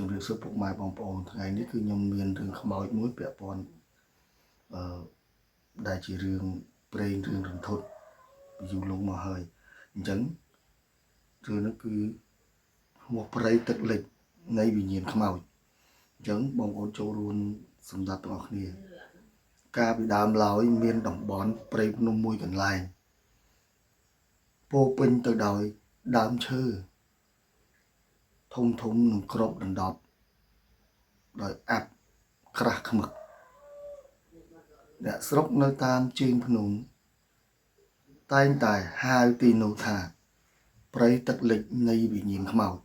ជំរាបសួរពុកម៉ែបងប្អូនថ្ងៃនេះគឺខ្ញុំមានរឿងខ្មោចមួយពាក់ព័ន្ធអឺដែលជារឿងព្រេងរឿងរន្ធត់ពីយូរលង់មកហើយអញ្ចឹងរឿងនោះគឺឈ្មោះព្រៃទឹកលិចនៃវិញ្ញាណខ្មោចអញ្ចឹងបងប្អូនចូលរួមសម្ដាប់ទាំងអស់គ្នាកាលពីដើមឡើយមានតំបន់ព្រៃភ្នំមួយកន្លែងពោពេញទៅដោយដើមឈើធំធំនិងក្របដណ្ដប់ដោយអាប់ក្រាស់ខ្មឹកអ្នកស្រុកនៅតាមជើងភ្នំតែងតែហៅទីនោះថាព្រៃទឹកលិចនៃវិញ្ញាណខ្មោច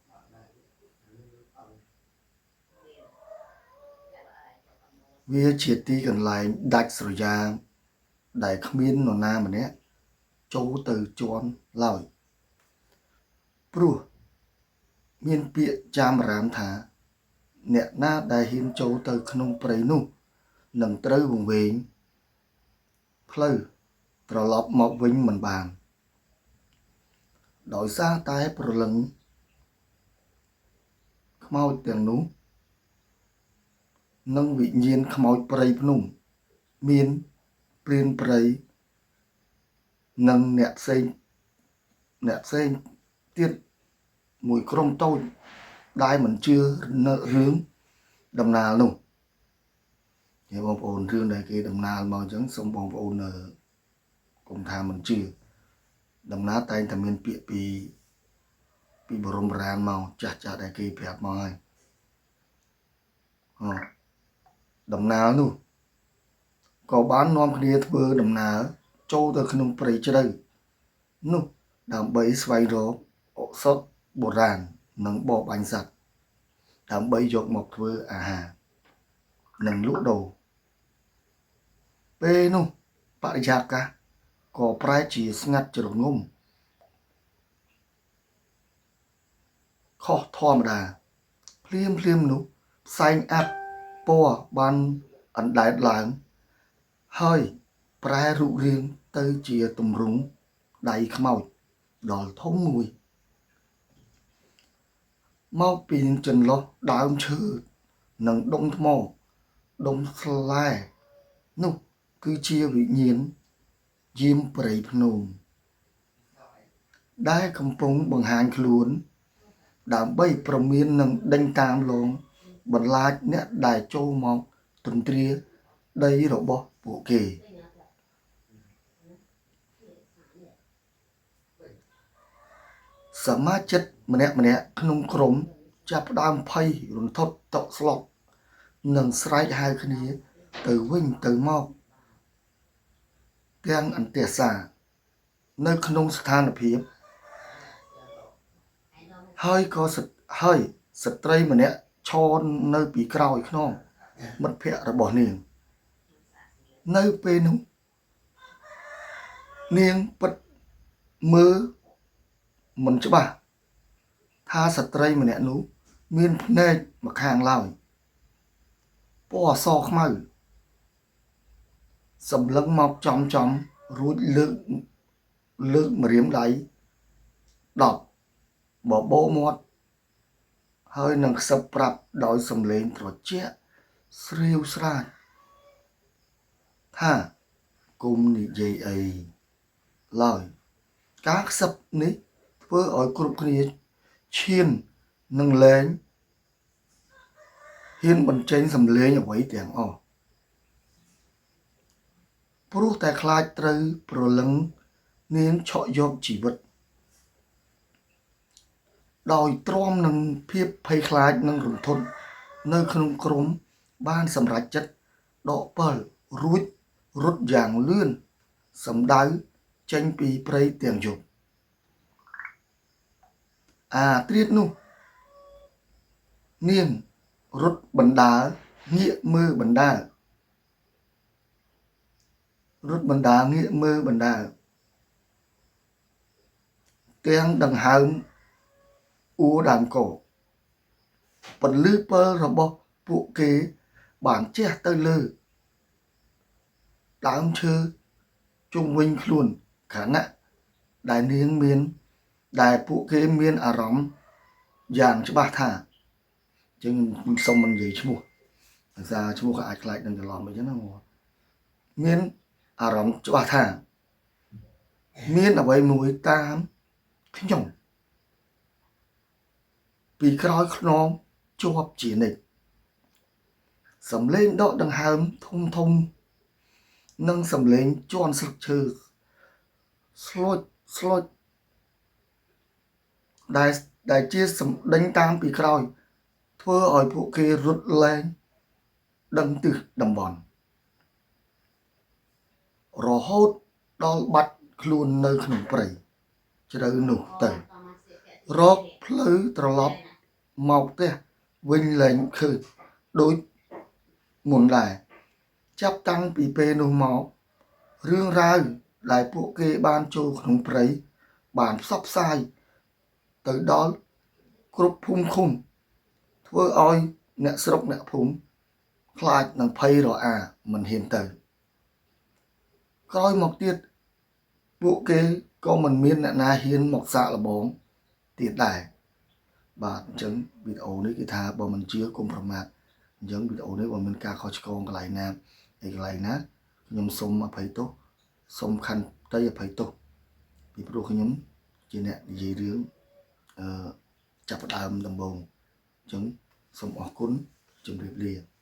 វាជាទីកន្លែងដាច់ស្រយាលដែលគ្មាននរណាម្នាក់ចូលទៅជន់ឡើយព្រោះមានពាក្យចាមរាមថាអ្នកណាដែលហ៊ានចូលទៅក្នុងព្រៃនោះនឹងត្រូវវង្វេងផ្លូវត្រឡប់មកវិញមិនបានដោយសារតែព្រលឹងខ្មោចទាំងនោះនិងវិញ្ញាណខ្មោចព្រៃភ្នំមានព្រានព្រៃនិងអ្នកផ្សេងទៀតមួយក្រុមតូចដែលមិនជឿរឿងដំណាលនោះហើយបងប្អូនរឿងដែលគេដំណាលមកអញ្ចឹងសូមបងប្អូនកុំថាមិនជឿដំណាលតែងតែមានពាក្យពីបរមរានមកចាស់ចាស់ដែលគេប្រាប់មកហើយដំណាលនោះក៏បាននាំគ្នាធ្វើដំណើរចូលទៅក្នុងព្រៃជ្រៅនោះដើម្បីស្វែងរកឱសថបុរាណនិងបរបាញ់សត្វដើម្បីយកមកធ្វើអាហារនិងលក់ដូរពេលនោះបរិយាកាសក៏ប្រែជាស្ងាត់ជ្រងំខុសធម្មតាភ្លាមភ្លាមនោះផ្សែងអាប់ពណ៌បានអណ្ដែតឡើងហើយប្រែរូបរាងទៅជាទម្រង់ដៃខ្មោចដល់ធំមួយមកពីចន្លោះដើមឈើនិងដុំថ្មដុំស្លែនោះគឺជាវិញ្ញាណយាមព្រៃភ្នំដែលកំពុងបង្ហាញខ្លួនដើម្បីព្រមាននិងដេញតាមលងបន្លាចអ្នកដែលចូលមកទន្ទ្រាដីរបស់ពួកគេសមាជិកម្នាក់ៗក្នុងក្រុមចាប់ផ្ដើមភ័យរន្ធត់តក់ស្លុតនិងស្រែកហៅគ្នាទៅវិញទៅមកទាំងអន្ទះសារនៅក្នុងស្ថានភាពហើយក៏ហើយស្ត្រីម្នាក់ឈរនៅពីក្រោយខ្នងមិត្តភក្តិរបស់នាងនៅពេលនោះនាងពិតមើលមិនច្បាស់ថាស្ត្រីម្នាក់នោះមានភ្នែកម្ខាងឡើយពណ៌អសខ្មៅសម្លឹងមកចំចំរួចលើកម្រាមដៃ10បបោមាត់ហើយនឹងខ្សឹបប្រាប់ដោយសំឡេងត្រជាក់ស្រាវស្រាចថាគុំនិយាយអីឡើយការខ្សឹបនេះធ្វើឲ្យគ្រប់គ្នាឈាននឹងលែងហ៊ានបញ្ចេញសំឡេងអ្វីទាំងអស់ព្រោះតែខ្លាចត្រូវព្រលឹងនាងឆក់យកជីវិតដោយទ្រាំនឹងភាពភ័យខ្លាចនិងរន្ធត់នៅក្នុងក្រុមបានសម្រេចចិត្តដកពិលរួចរត់យ៉ាងលឿនសម្ដៅចេញពីព្រៃទាំងយប់អាត្រៀតនោះនាងរត់បណ្ដើងាកមើលបណ្ដើរត់បណ្ដើងាកមើលបណ្ដើទាំងដង្ហើមអួដើមកពន្លឺពិលរបស់ពួកគេបានជះទៅលើដើមឈើជុំវិញខ្លួនខណៈដែលនាងមានដែលពួកគេមានអារម្មណ៍យ៉ាងច្បាស់ថា ចឹងខ្ញុំសុំមិននិយាយឈ្មោះ ដោយសារឈ្មោះក៏អាចខ្លាចនឹងច្រឡំអីចឹងណាបងមានអារម្មណ៍ច្បាស់ថាមានអ្វីមួយតាមខ្ញុំពីក្រោយខ្នងជាប់ជានិច្ចសំលេងដកដង្ហើមធំធំនិងសំលេងជន់ស្លឹកឈើស្លុចស្លុចដែលជាសម្ដេញតាមពីក្រោយធ្វើឲ្យពួកគេរត់លែងដឹងទិសតំបន់រហូតដល់បាត់ខ្លួននៅក្នុងព្រៃជ្រៅនោះទៅរកផ្លូវត្រឡប់មកផ្ទះវិញលែងឃើញដូចមុនដែរចាប់តាំងពីពេលនោះមករឿងរ៉ាវដែលពួកគេបានចូលក្នុងព្រៃបានផ្សព្វផ្សាយទៅដល់គ្រប់ភូមិឃុំធ្វើឲ្យអ្នកស្រុកអ្នកភូមិខ្លាចនិងភ័យរអាមិនហ៊ានទៅក្រោយមកទៀតពួកគេក៏មិនមានអ្នកណាហ៊ានមកសាកល្បងទៀតដែរបាទអញ្ចឹងវីដេអូនេះគឺថាបើមិនជឿកុំប្រមាថអញ្ចឹងវីដេអូនេះបើមានការខុសឆ្គងកន្លែងណាអីកន្លែងណាខ្ញុំសូមអភ័យទោសសូមខន្តីអភ័យទោសពីព្រោះខ្ញុំជាអ្នកនិយាយរឿងអឺចាប់ផ្ដើមដំបូងអញ្ចឹងសូមអរគុណជម្រាបលា។